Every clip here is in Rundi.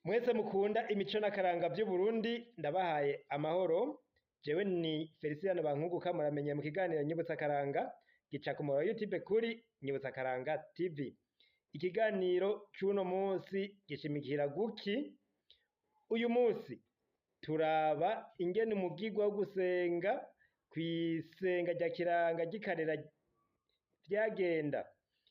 Mwese mukunda imico n'akaranga vy'Uburundi, ndabahaye amahoro. Jewe ni Feliciano Bankunguka, muramenye mu kiganiro Nyibutsa Akaranga gica ku muhora wa YouTube kuri Nyibutsa Akaranga TV. Ikiganiro c'uno munsi gishimikira guki? Uyu munsi turaba ingene umugirwa wo gusenga kw'isenga rya Kiranga ry'ikarera vyagenda.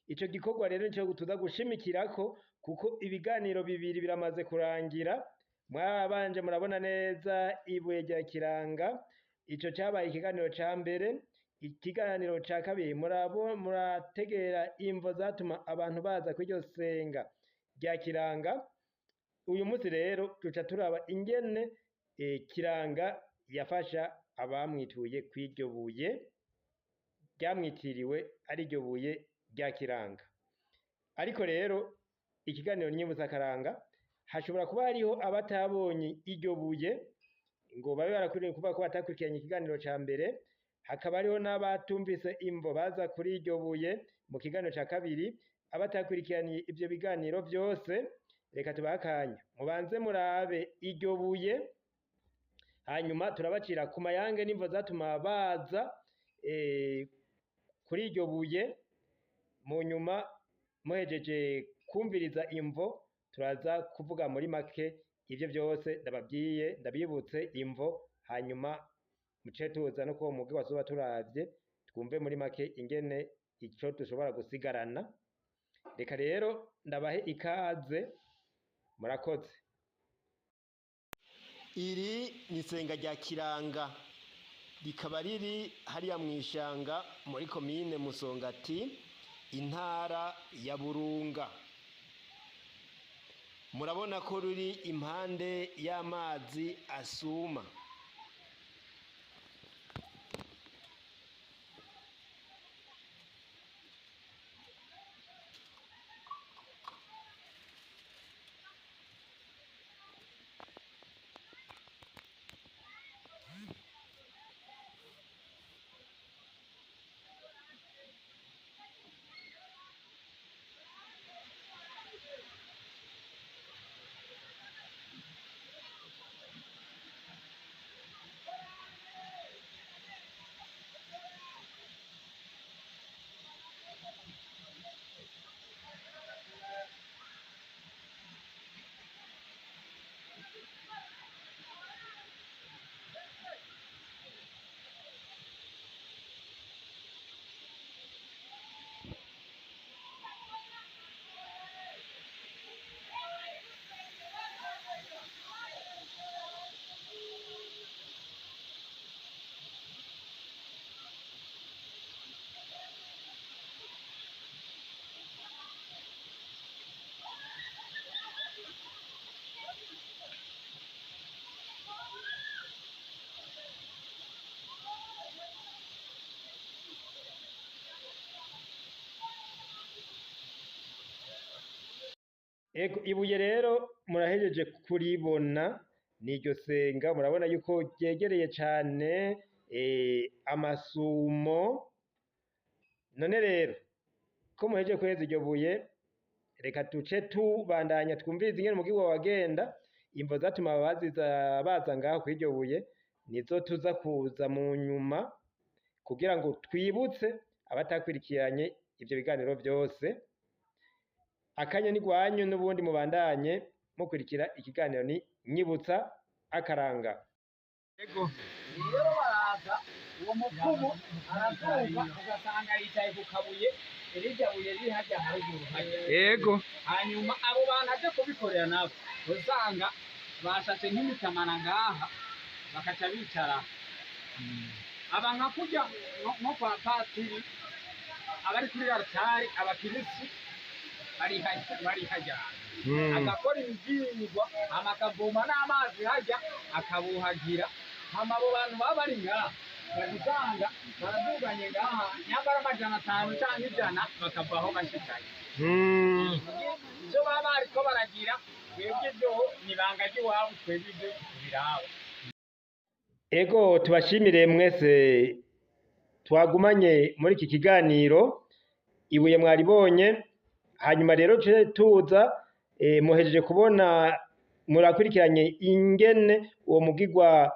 Ico gikorwa rero nico tuza gushimikirako kuko ibiganiro bibiri biramaze kurangira, mwarabanje murabona neza ibuye rya Kiranga, ico cabaye ikiganiro ca mbere, ikiganiro ca kabiri murategera imvo zatuma abantu baza kw'iryo senga rya Kiranga. Uyu munsi rero tuca turaba ingene Kiranga yafasha abamwituye kw'iryo buye ryamwitiriwe, ariryo buye rya Kiranga. Ariko rero ikiganiro Nyibutsa Akaranga hashobora kuba hariho abatabonye iryo buye ngo babe barakwiriye kuvuga ko batakurikiranye ikiganiro ca mbere, hakaba hariho n'abatumvise imvo baza kuri iryo buye mu kiganiro ca kabiri. Abatakurikiranye ivyo biganiro vyose, reka tubahe akanya mubanze murabe iryo buye, hanyuma turabacira ku mayange n'imvo zatuma baza kuri iryo buye. Mu nyuma muhejeje kumviriza imvo, turaza kuvuga muri make ivyo vyose ndababwiye, ndabibutse imvo, hanyuma muce tuza no kuwo mugwi wazoba turavye twumve muri make ingene ico dushobora gusigarana. Reka rero ndabahe ikaze, murakoze. Iri ni isenga rya Kiranga, rikaba riri hariya mw'ishanga muri komine Musongati, intara ya Burunga. Murabona ko ruri impande y'amazi asuma. Ego, ibuye rero murahejeje kuribona n'iryo senga, murabona yuko ryegereye cane amasumo. None rero ko muhejeje kweza iryo buye, reka tuce tubandanya twumvirize ingene umugirwa wagenda. Imvo zatuma baziza baza ngaho kw'iryo buye nizo tuza kuza mu nyuma kugira ngo twibutse abatakurikiranye ivyo biganiro vyose. Akanya ni gwanyu, n'ubundi mubandanye mukurikira ikiganiro ni Nyibutsa Akaranga. Ego rero baraza, uwo mupfumu arazuka ugasanga yicaye ku kabuye, irya buye riri harya haruguru harya. Ego. Hanyuma abo bantu aje kubikorera nabo usanga bashashe nk'imitamana ngaha, bakaca bicara. Aba nka kurya nko kwa patiri abari kuri altari, abakirisi bari hajyana, agakora imibyigwa, hama akavoma n'amazi hajya akabuhagira. Hama abo bantu baba bari ngaha bagasanga baraduganye ngaha nyambara 500 canke 100 bakavaho bashikaye. Ivyo baba bariko baragira, twebwe ivyo ni ibanga ry'iwabo, twebwe ivyo tubiraba. Ego, tubashimire mwese twagumanye muri iki kiganiro. Ibuye mwaribonye, hanyuma rero tuce tuza muhejeje kubona Murakurikiranye ingene uwo mugigwa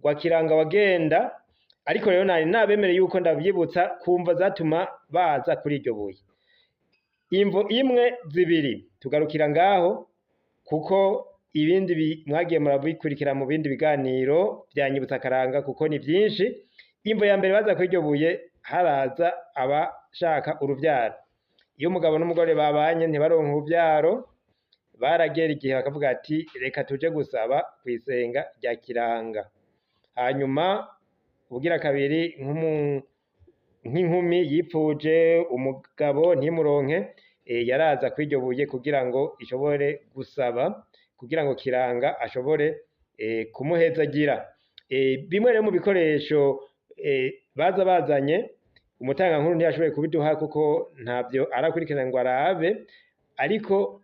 wa Kiranga wagenda, ariko rero nari nabemereye yuko ndavyibutsa kumva zatuma baza kuri iryo buye. Imvo imwe zibiri tugarukira ngaho, kuko ibindi mwagiye murabikurikira mu bindi biganiro vya Nyibutsa Akaranga, kuko ni vyinshi. Imvo ya mbere baza kuri iryo buye, haraza abashaka uruvyaro. Iyo umugabo n'umugore babanye ntibaronke uruvyaro, baragera igihe bakavuga ati reka tuje gusaba kw'isenga rya Kiranga. Hanyuma ubugira kabiri, nk'inkumi yipfuje umugabo ntimuronke, yaraza kuri iryo buye kugira ngo ishobore gusaba, kugira ngo Kiranga ashobore kumuhezagira. Bimwe rero mu bikoresho baza bazanye, umutangankuru ntiyashoboye kubiduha kuko ntavyo arakurikirana ngo arabe, ariko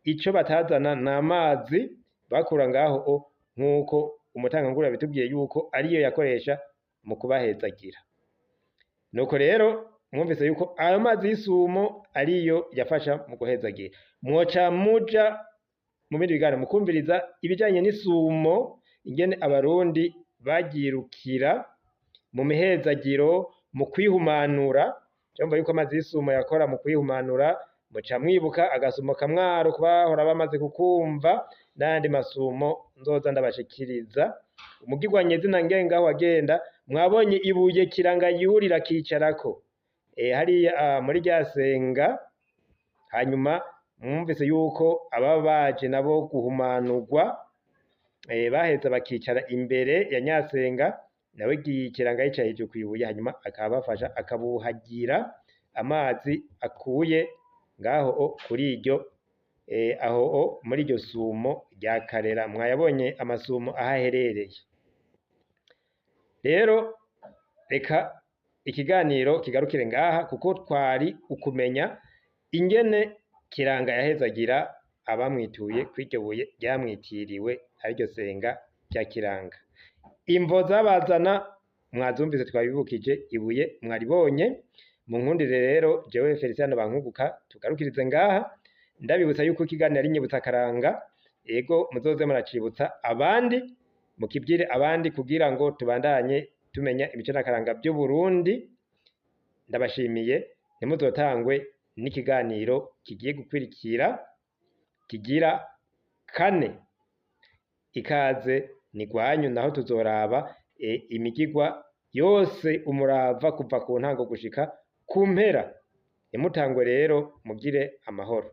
ico batazana ni amazi bakura ngaho, nk'uko umutangankuru yabitubwiye yuko ariyo yakoresha mu kubahezagira. Nuko rero mwumvise yuko ayo mazi y'isumo ariyo yafasha mu guhezagira. Mwoca muja mu bindi biganiro mukumviriza ibijanye n'isumo, ingene Abarundi baryirukira mu mihezagiro, mu kwihumanura. Urumva yuko amazi y'isumo yakora mu kwihumanura. Muca mwibuka agasumo kamwaro kubahora bamaze kukumva, n'ayandi masumo nzoza ndabashikiriza. Umugirwa nyezina ngengaho wagenda, mwabonye ibuye Kiranga yurira akicarako hariya muri rya senga. Hanyuma mwumvise yuko ababa baje nabo guhumanurwa, baheza bakicara imbere ya Nyasenga, nawe Kiranga yicaye hejuru kw'ibuye, hanyuma akabafasha akabuhagira amazi akuye ngaho kuri iryo aho muri iryo sumo rya Karera. Mwayabonye amasumo aho aherereye. Rero reka ikiganiro kigarukire ngaha, kuko twari ukumenya ingene Kiranga yahezagira abamwituye kw'iryo buye ryamwitiriwe, ariryo senga rya Kiranga. Imvo zabazana mwazumvise, twabibukije, ibuye mwaribonye. Munkundire rero jewe Feliciano Bankunguka tugarukirize ngaha, ndabibutsa yuko ikiganiro ari Nyibutsa Akaranga. Ego muzoze muracibutsa abandi, mukibwire abandi kugira ngo tubandanye tumenya imico n'akaranga by'Uburundi. Ndabashimiye, ntimuzotangwe n'ikiganiro kigiye gukwirikira kigira kane. Ikaze ni gwanyu, naho tuzoraba imigigwa yose umurava kuva ku ntango gushika ku mpera. Ntimutangwe rero, mugire amahoro.